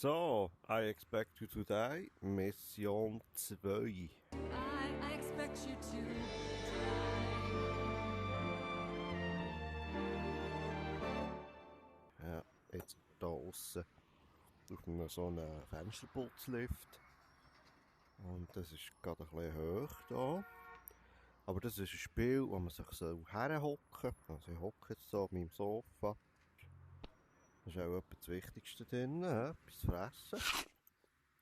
So, I expect you to die. Mission 2. I expect you to Ja, jetzt hier aussen auf so einem Fensterputzlift. Und das ist gerade ein bisschen hoch hier. Aber das ist ein Spiel, wo man sich so herhocken soll. Also ich hocke jetzt so auf meinem Sofa. Da ist auch etwas das Wichtigste drin, etwas zu fressen.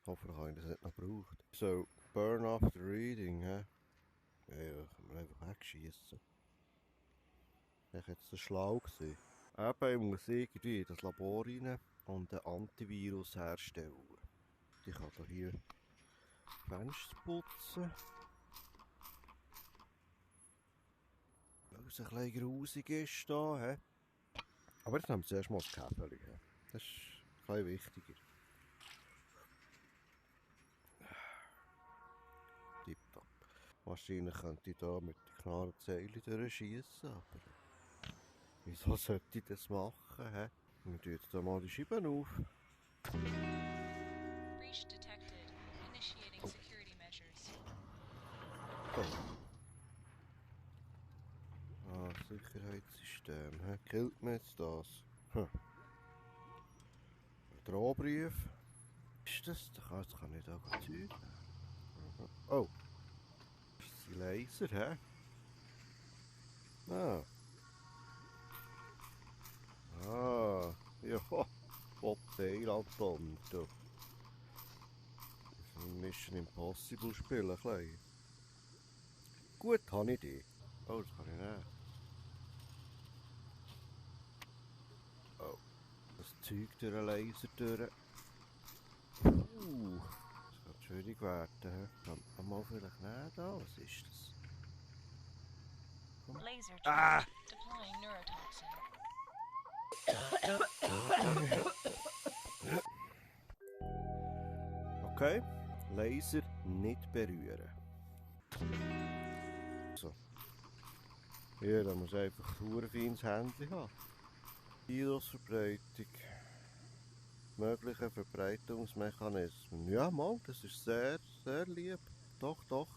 Hoffentlich habe ich das nicht noch gebraucht. So, burn after reading, hä? Ja, kann man einfach wegschiessen. Ich war jetzt schlau gewesen. Eben, ich muss irgendwie in das Labor rein und ein Antivirus herstellen. Ich kann hier Fenster putzen. Weil es ein bisschen grusig ist hier, hä? Aber jetzt nehmen wir zuerst mal das Käferli, hä? Das ist ein bisschen wichtiger. Tipptopp. Wahrscheinlich könnte ich hier mit den klaren Zeilen durchschiessen, aber wieso sollte ich das machen, hä? Wir tun jetzt hier mal die Scheiben auf. Breach detected. Initiating security measures. Ah, Sicherheitssystem, hä? Killt mir jetzt das? Hm. Ein Drohbrief. Ist das? Das kann ich da Zeug. Oh. Das ist ein Laser, hä? Ah. Ah. Ja. Hotel-Anton. Das ist ein Mission Impossible Spiel, ein bisschen. Gut, habe ich die. Oh, das kann ich nicht. Oh. Das Zeug durch den Laser durch. Das kann schwierig werden. He? Kann man mal vielleicht nicht da? Was ist das? Laser track. Deploying neurotoxin. Okay. Laser nicht berühren. So. Hier, da muss einfach ein feines Handy haben. Virusverbreitung. Mögliche Verbreitungsmechanismen. Ja, mal, das ist sehr, sehr lieb. Doch, doch.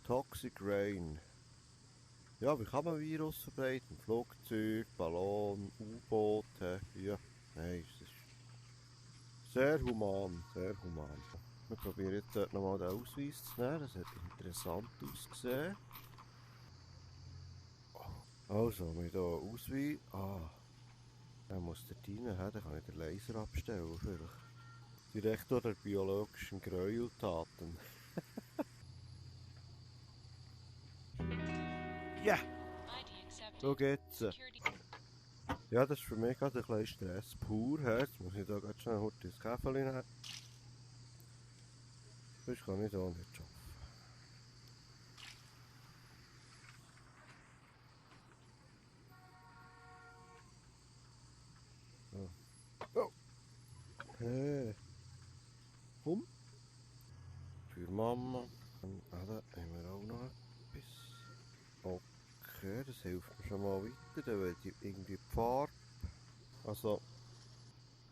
Toxic Rain. Ja, wie kann man Virus verbreiten? Flugzeug, Ballon, U-Boote. Ja, nein, das ist sehr human, sehr human. Wir probieren jetzt dort nochmal den Ausweis zu nehmen. Das hat interessant ausgesehen. Also, wir hier Ausweis. Ah, der muss dort rein, dann kann ich den Laser abstellen. Vielleicht. Direktor der biologischen Gräueltaten. Ja! ID accepted. So geht's. Security. Ja, das ist für mich gerade ein bisschen Stress pur. Jetzt muss ich da ganz schnell heute das Käferli nehmen. Sonst kann ich da nicht arbeiten. So. Oh! Hey! Komm! Für Mama. Ah, da haben wir auch noch etwas. Okay, das hilft mir schon mal weiter. Dann will ich irgendwie die Farbe. Also,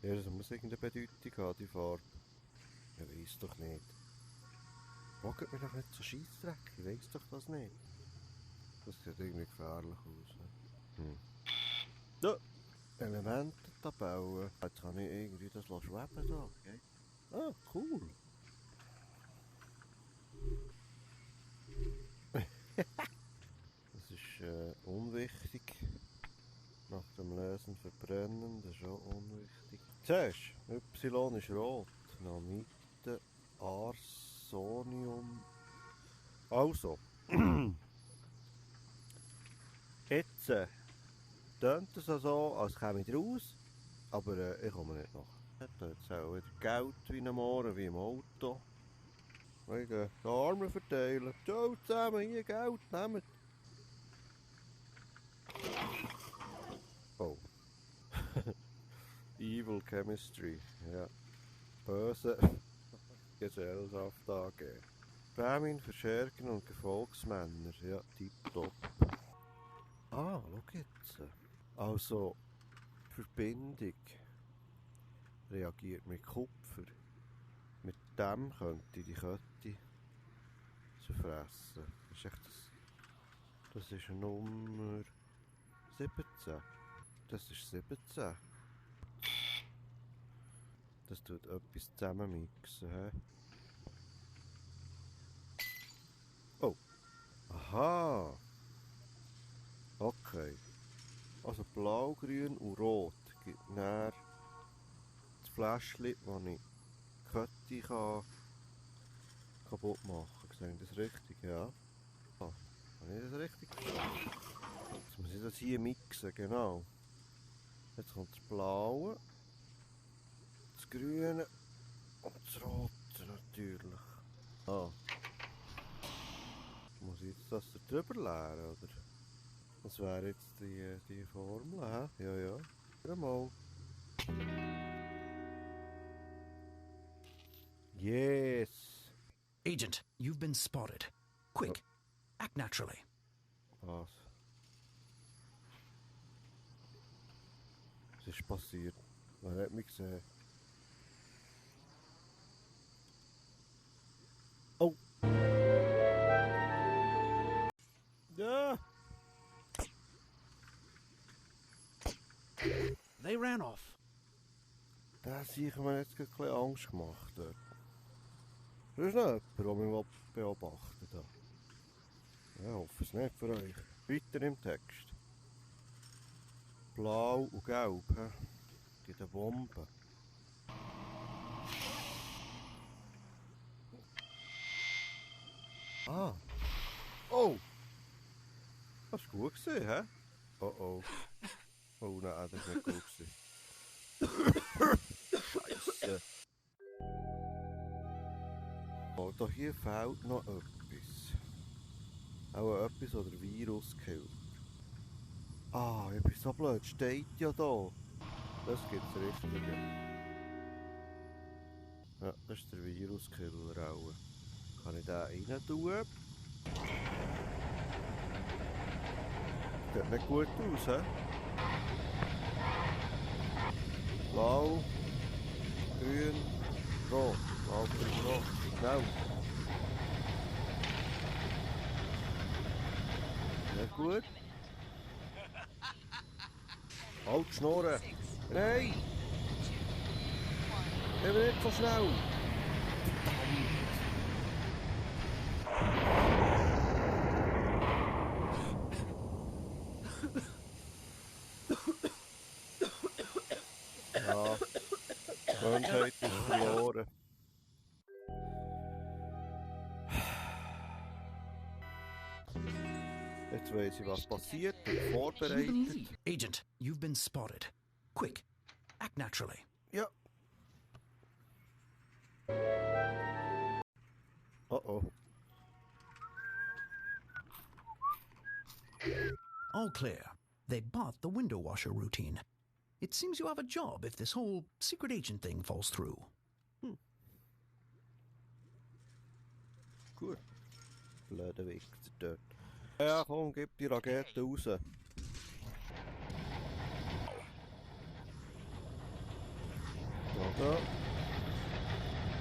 ja, das muss irgendeine Bedeutung haben, die Farbe. Ich weiss doch nicht. Fragt mich doch nicht so Scheissdreck, ich weiss doch das nicht. Das sieht irgendwie gefährlich aus. Ne? Ja, Elemententabelle. Jetzt kann ich irgendwie das schweben da. Okay. Ah, cool. Das ist unwichtig. Nach dem Lesen verbrennen, das ist auch unwichtig. Zuerst, Y ist rot. Nanite, Arsonium. Also. Jetzt tönt es so, als käme ich raus. Aber ich komme nicht nach. Jetzt auch wieder Geld wie am Morgen, wie im Auto. Wegen die Armen verteilen. Ciao zusammen, hier Geld, nehmt. Oh. Evil Chemistry, ja. Böse Gesellschaft AG. Prämien für Schergen und Gefolgsmänner, ja, tipptopp. Ah, schau jetzt. Also, Verbindung. reagiert mit Kupfer. Mit dem könnte ich die Kette zerfressen. Das ist echt das ist Nummer 17. Das ist 17. Das tut etwas zusammenmixen. He? Oh. Aha. Okay. Also blau, grün und rot gibt dann das Fläschchen, wo ich die Kette kaputt machen kann. Sehe ich das richtig? Ja. Ah, habe ich das richtig verstanden? Jetzt muss ich das hier mixen, genau. Jetzt kommt das Blaue, das Grüne und das Rote natürlich. Ah. Muss ich jetzt das da drüber leeren, oder? Das wäre jetzt die Formel, hä? Ja, ja. Ja, mal. Yes! Agent, you've been spotted. Quick, act naturally. Was? Was ist passiert? Wer hat mich gesehen? Oh! Ja! They ran off. Da habe ich mir jetzt ein bisschen Angst gemacht. Dort. Da ist noch jemand, der mich beobachtet hat. Ja, ich hoffe es nicht für euch. Weiter im Text. Blau und gelb, hä? Gibt eine Bombe. Ah! Oh! Das war gut gewesen, hä? Oh oh. Oh nein, das war nicht gut gewesen. Scheisse. Oh, da hier fehlt noch etwas. Auch etwas, das der Virus killt. Ah, ich bin so blöd, steht ja da. Das gibt's richtig. Ja, das ist der Viruskiller auch. Kann ich den rein tun? Sieht nicht gut aus, hä? Blau, grün, rot. Blau, grün, rot. Schnell. Nicht gut? Halt die Schnurren! Nein! Ich bin nicht so schnell! Ja, die Menschheit ist verloren. Jetzt weiss ich, was passiert, bin vorbereitet. Agent, you've been spotted. Quick, act naturally. Ja. Oh oh. All clear. They bought the window washer routine. It seems you have a job if this whole secret agent thing falls through. Gut. Blöder Wichser dort. Ja, komm, gib die Rakete raus. Da.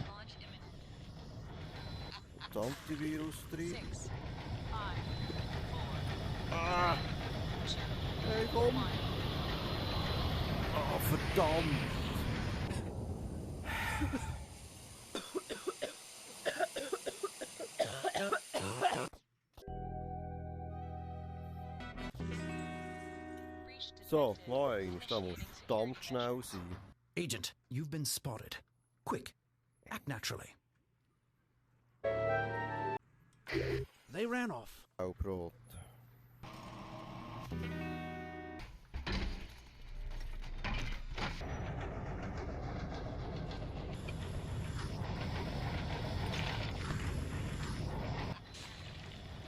Launch imminent. Das Antivirus drin. 6, 5, 4, Ah! 2, Hey, komm! 1. Ah, verdammt! Breach So, detected. noch eins. Da muss verdammt schnell sein. Agent, you've been spotted. Quick, act naturally. They ran off. Gelb-rot.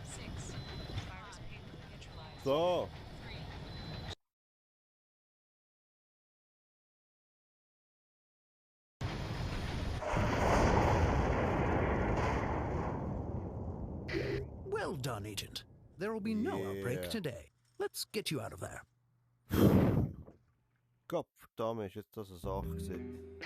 Virus payload neutralized. So! 3. Well done, Agent. There will be no outbreak Yeah. today. Let's get you out of there. Gott verdammt, ist jetzt das eine Sache gewesen.